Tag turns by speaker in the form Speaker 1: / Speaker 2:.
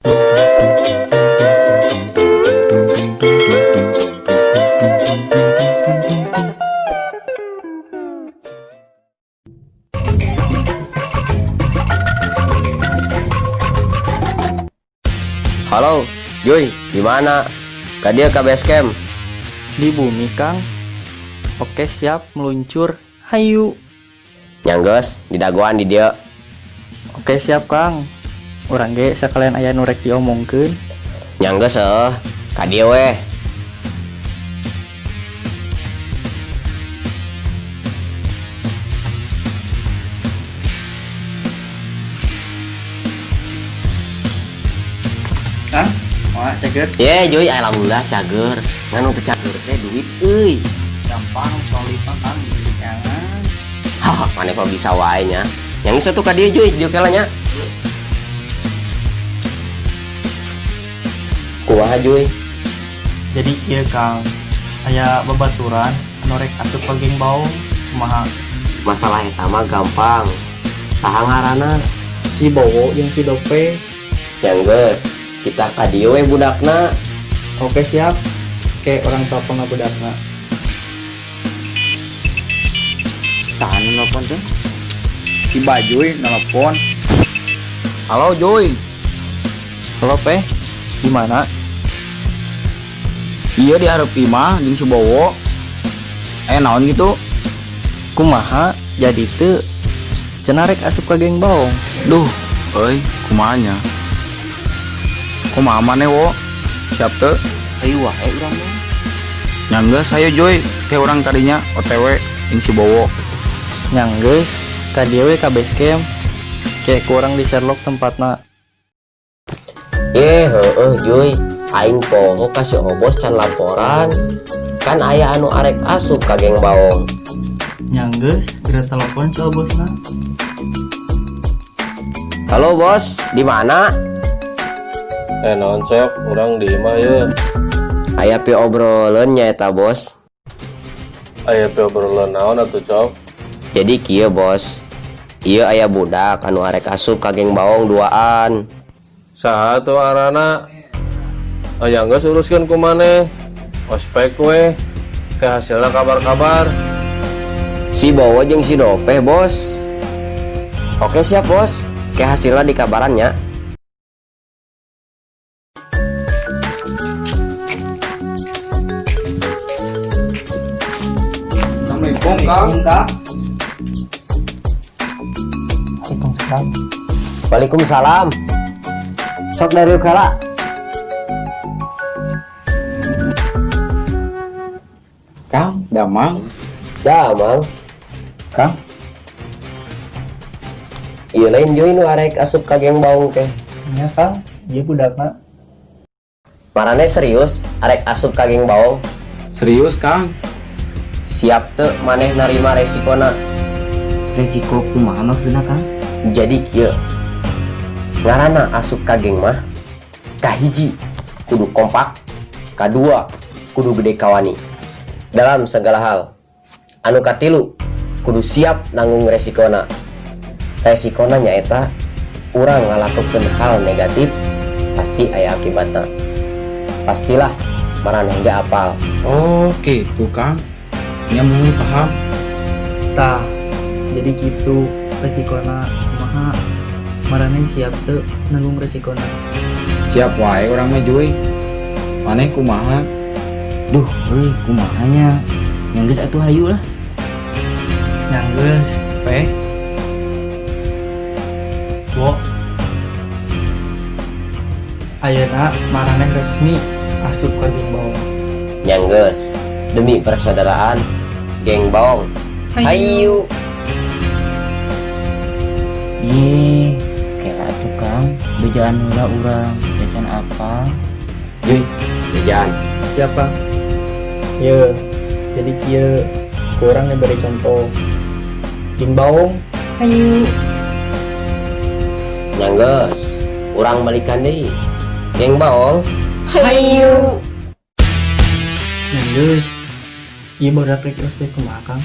Speaker 1: Halo, Joy, di mana? Ka dieu ka base camp.
Speaker 2: Di bumi, Kang. Oke, siap meluncur. Hayu.
Speaker 1: Nya enggeus, didagoan di dieu.
Speaker 2: Oke, siap, Kang. Urang ge sekalian aya nu rek diomongkeun.
Speaker 1: Nya enggeus heuh. Ka dieu weh.
Speaker 2: Kang, wah, cager.
Speaker 1: Ye, Joy, alhamdulillah cager. Ngan untuk cager teh duit euy.
Speaker 2: Gampang, solid mah, Kang, bisa diteangan.
Speaker 1: Hah, maneh mah bisa wae nya. Nya geus atuh ka dieu, Joy, dieu kela nya. Kumaha, Joy?
Speaker 2: Jadi kieu, Kang, aya babaturan anu rek asup ka geng baong, kumaha?
Speaker 1: Masalah eta mah gampang. Saha ngaranna?
Speaker 2: Si Bowo jeung si Dope.
Speaker 1: Nya enggeus, kita ka dieu we budakna.
Speaker 2: Oke, siap. Kayak urang telepon budakna.
Speaker 3: Saha nu nelpon tuh?
Speaker 4: Si Bajuy nelpon. Halo, Joy.
Speaker 2: Halo, Peh. Di mana?
Speaker 4: Iya, di hareup imah jeung si Bowo. Eh, naon gitu?
Speaker 2: Kumaha jadi teu cenah rek asup ka geng baong?
Speaker 4: Duh, euy, kumaha nya? Kumaha maneh, Wo? Siap teu?
Speaker 3: Ayo wae urang mah.
Speaker 4: Nya enggeus, ayo, Joy, ke urang kadinya OTW jeung si Bowo.
Speaker 2: Nya enggeus, ka dieu we ka base camp. Kayak kurang di Sherlock tempatna.
Speaker 1: Eh, heueuh, Joy. Aing poho ka si Obos can laporan. Kan aya anu arek asup ka geng baong.
Speaker 2: Nya enggeus, geura telepon si Obosna.
Speaker 1: Halo, Bos, di mana?
Speaker 5: Eh, naon, Cok? Urang di imah ye.
Speaker 1: Aya pi obrolan nya eta, Bos.
Speaker 5: Aya pi obrolan naon atuh, Cok?
Speaker 1: Jadi kieu, Bos. Ieu aya budak anu arek asup ka geng baong duaan.
Speaker 5: Saha tuh arana? Aya geus uruskeun ku maneh. Ospek we. Ke hasilna kabar-kabar.
Speaker 1: Si Bowo jeung si Dope, Bos. Oke, siap, Bos. Ke hasilnya di kabarannya.
Speaker 4: Assalamualaikum, Kang.
Speaker 2: Kang. Waalaikumsalam.
Speaker 1: Waalaikumsalam. Sok dari kala.
Speaker 4: Kang, damang.
Speaker 1: Damang.
Speaker 4: Kang.
Speaker 1: Iya lain Joy nu arek asup ka geng baong teh?
Speaker 2: Nya, Kang, ieu budakna.
Speaker 1: Maraneh serius arek asup ka geng baong?
Speaker 4: Serius, Kang.
Speaker 1: Siap teu maneh narima resikona?
Speaker 3: Resiko kumaha maksudna, Kang?
Speaker 1: Jadi kieu. Ngaranna asup ka geng mah kahiji kudu kompak, kadua kudu gede kawani dalam segala hal. Anu katilu kudu siap nanggung resikona. Resikona nyaeta urang ngalakukeun hal negatif pasti aya akibatna. Pastilah maraneh ge apal.
Speaker 4: Oh, gitu, Kang. Nya mung paham.
Speaker 2: Tah, jadi gitu resikona kumaha? Maraneh siap teu nanggung resikona?
Speaker 4: Siap wae urang mah, Joy. Maneh kumaha?
Speaker 3: Duh, euy, kumaha nya? Nya geus atuh, hayu lah.
Speaker 2: Nya enggeus, Peh. Wo. Ayeuna maraneh resmi asup ka geng baong.
Speaker 1: Nya enggeus, demi persaudaraan geng baong. Hayu.
Speaker 3: Ye, kira atuh, Kang, bejaan heula urang, bejaan apa?
Speaker 1: Joy, bejaan.
Speaker 2: Siapa? Ye, jadi kieu kurang diberi contoh. Geng baong, hayu.
Speaker 1: Nya enggeus, urang balikan deui. Geng baong, hayu.
Speaker 2: Nya enggeus. Ieu baru rek ospek kumaha, Kang?